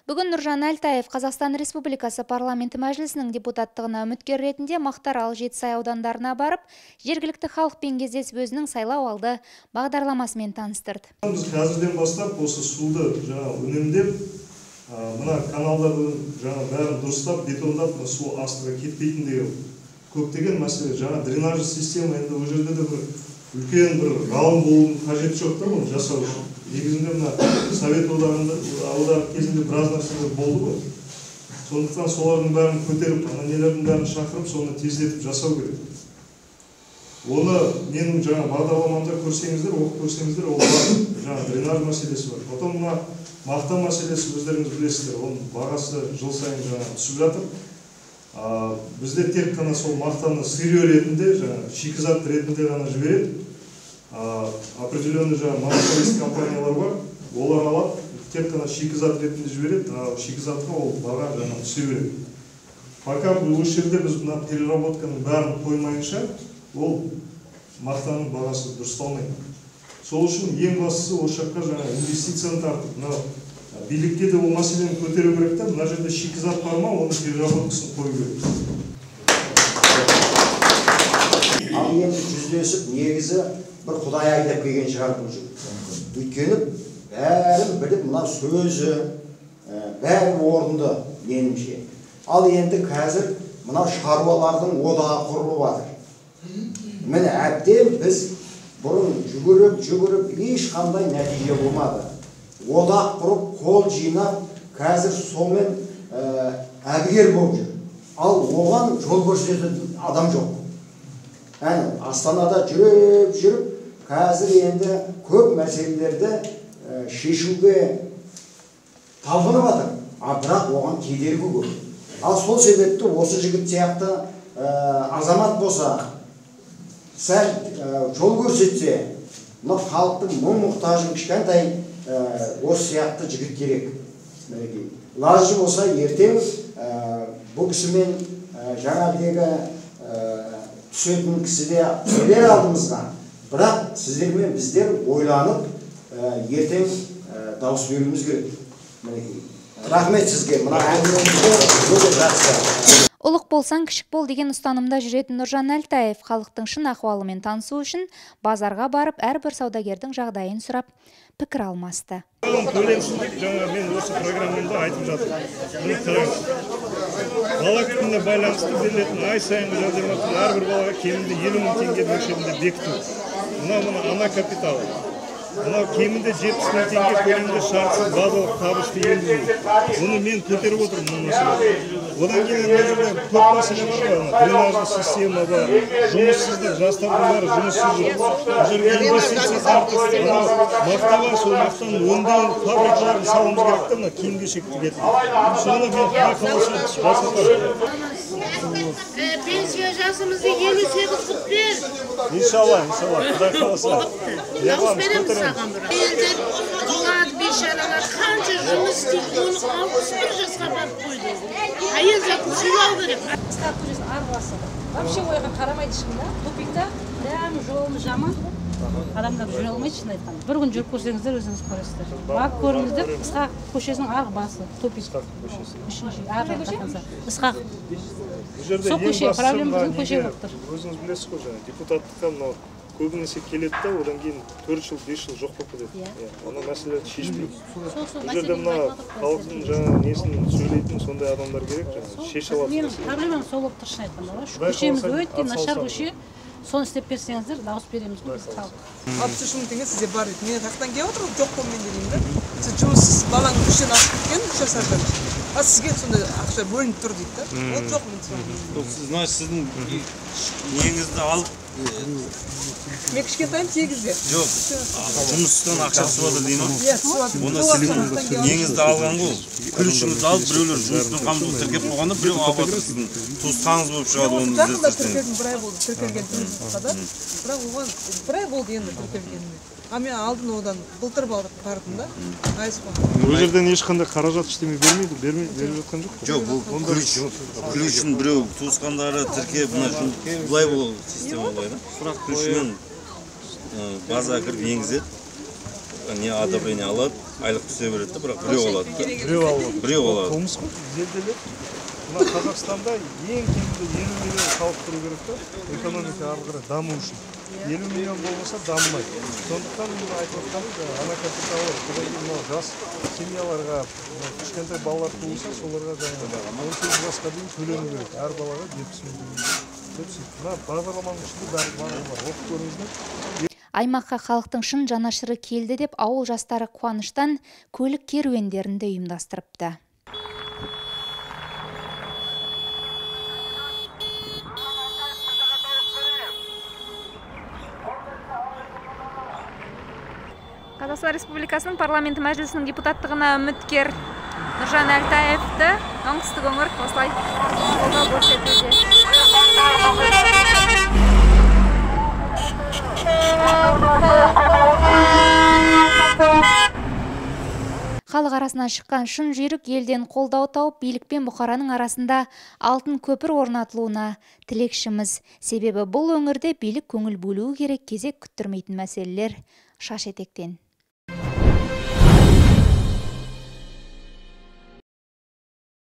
Бүгін Нұржан Әлтаев Қазақстан Республикасы Парламенті Мәжілісінің депутаттығына үміткер ретінде Мақтаарал, Жетісай аудандарына барып, жергілікті халықпен кездесіп, өзінің сайлау алды бағдарламасымен таныстырды. Біз қазірден бастап осы суды жаңа үнемдеп, мына каналдарды жаңа бәрін дұрыстап, бетондап, су астыға кетпейтіндей көптеген мәселе, жаңа дренажный система, енді ол жерде де бір үлкен бір ғалым болудың қажеті жоқ та оны жасау үшін. Негізінде мына Совет одағы кезінде біраз нәрселер болды ғой. Сондықтан солардың бәрін көтеріп, ана нелердің бәрін шақырып, соны тездетіп жасау керек. Оны менің жаңа бағдарламамда көрсеңіздер, оқып көрсеңіздер, ол бар. Жаңа дренаж мәселесі бар. Потом мына мақта мәселесі, өздеріңіз білесіздер, оның бағасы жыл сайын жаңа түсіп жатыр. Бізде тек қана сол мақтаны сырье ретінде, жаңа шикізат ретінде ғана жібереді. Определенный жаңа монополист компаниялар бар, олар алады, тек қана шикізат ретінде жібереді, а шикізатқа ол баға жаңа түсе береді. Пока осы жерде біз мына переработканың бәрін қоймайынша, ол мақтаның бағасы дұрысталмайды. Сол үшін ең бастысы осы жаққа жаңа инвестицияны тартып, мына билікке де ол мәселені көтеру керек та, мына жерде шикізат бар ма, оның переработкасын қою керек. Ал енді жүздесіп, негізі бір Құдай айдап келген шығар бұл жігіт. Өйткені бәрін біліп, мына сөзі бәрі орынды меніңше. Ал енді қазір мына шаруалардың одағы құрылып жатыр. Міне әбден біз бұрын жүгіріп ешқандай нәтиже болмады. Одақ құрып, қол жинап, қазір сонымен әбігер болып жүр. Ал оған жол көрсететін адам жоқ. Әне Астанада жүріп, қазір енді көп мәселелерді шешуге талпынып жатыр. А бірақ оған кедергі көп. Ал сол себепті осы жігіт сияқты азамат болса, сәл жол көрсетсе, мына халықтың мұң-мұқтажын кішкентай осы сияқты жігіт керек. Мінекей. Лажы болса ертең бұл кісімен жаңағыдегі түсетін кісі де келер алдымызға. Бірақ сіздермен біздер ойланып ертең дауыс беруіміз керек. Мінекей. Рахмет сізге. Мына әңгімеңізге өте жақсы. Ұлық болсаң, кішік бол деген ұстанымда жүретін Нұржан Әлтаев халықтың шын ахуалымен танысу үшін базарға барып, әрбір саудагердің жағдайын сұрап, пікір алмасты. Төленсін деп жаңа мен осы программамда айтып жатырмын. Міне қараңыз. Бала күтіміне байланысты берілетін ай сайынғы жәрдемақыны әрбір балаға кемінде 50 мың теңге мөлшерінде бекіту. Мынау ана капиталы. Мынау кемінде 70 мың теңге көлемінде шартсыз базалық табысты енгізу. Бұны мен көтеріп отырмын мына мәселені. Одан кейін мына жерде көп мәселе бар ғой, дренажный система бар, жұмыссыздық, жастардың бәрі жұмыссыз жүр. Бұл жерге инвестиция тартып, мынау мақта бар, сол мақтаның өңдеу фабрикаларын салуымыз керек та, мына киім-кешек тігетін. Соны мен Құдай қаласа жасатамын. Пенсия жасымызды 58 қылып бер. Иншалла, иншалла, Құдай қаласа. Дауыс береміз саған бір. Әйелдер туады, бейшаралар қанша жұмыс істейді, оны 61 жасқа барып қойды. Әйел затын сыйлау керек. Ысқақ көшесінің арғы басы. Вообще ойға қарамайды ешкім да. Тупикта прям жолымыз жаман. Адамдар жүре алмайды, шын айтқанда. Бір күн жүріп көрсеңіздер, өзіңіз көресіздер. Барып көріңіздер, Ысқақ көшесінің арғы басы, тупик. Үшінші, арғы жақта. Ысқақ. Сол көше, проблема біздің көше болып тұр. Өзіңіз білесіз ғой, жаңа депутаттыққа мынау көбінесе келеді да, одан кейін 4 жыл, 5 жыл жоқ болып кетеді. Ана мәселелерді шешпейді. Бұл жерде мына халықтың жаңа несін сөйлейтін сондай адамдар керек, жаңа шеше алатын. Менің проблемам сол болып тұр, шын айтқанда. Көшеміз өте нашар көше. Соны істеп берсеңіздер, дауыс береміз ғой біз халық. 63 мың теңге сізде бар дейді. Мен қаяқтан келіп отырмын, жоқ қой менде деймін да. Сіз жұмыссыз, балаңыз үштен асып кеткен, 3 жасардан. А сізге сондай ақша бөлініп тұр дейді да. Ол жоқ мен соны. Значит, сіздің неңізді алып Мен кішкентайым 8-де. Жоқ, жұмыстан ақша түсіп жатыр дейді ма? Иә, түсіп жатыр. Онда сіздің неңізді алған ғой. Ключіңізді алып, біреулер жұмыспен қамтуды тіркеп қойғанда, біреу алып жатыр, сіздің туысқаныңыз болып шығады оны Жақында іздестірсеңіз. Тіркелдім, бір ай болды, тіркелген жұмысқа да. Бірақ оған бір ай болды енді тіркелгеніме. А мен алдын одан былтыр бардым да. Ол жерден ешқандай қаражат ештеме бермейді, беріп жатқан жоқ қой. Жоқ, бұл ключін біреу туысқандары тіркеп, мына былай бұл система былай да. Ключмен базаға кіріп енгізеді. не одобрение алады, айлық түсе береді, бірақ біреу алады. Біреу алады. Біреу алады. Қылмыс қой, зерделеп. Мына Қазақстанда ең кемінде 50 миллион халық тұру керек та, экономика ары қарай даму үшін. 50 миллион болмаса дамымайды. Сондықтан мен айтып отқаным, жаңағы ана капиталы, одан кейін мынау жас семьяларға, кішкентай балалар туылса, соларға жаңағы 18 жасқа дейін төлену керек. Әр балаға 70 мың теңге. Деп сөйтіп, мына бағдарламаның ішінде бәрі бар, оқып көріңіздер. Аймаққа халықтың шын жанашыры келді деп ауыл жастары қуаныштан көлік керуендерін де ұйымдастырыпты. Қазақстан Республикасының парламенті мәжілісінің депутаттығына үміткер Нұржан Әлтаевты оңтүстік өңір осылай қолдау көрсетуде. Халық арасынан шыққан шын жүйрік елден қолдау тауып, билік пен бұқараның арасында алтын көпір орнатылуына тілекшіміз. Себебі бұл өңірде билік көңіл бөлуі керек, кезек күттірмейтін мәселелер шаш етектен.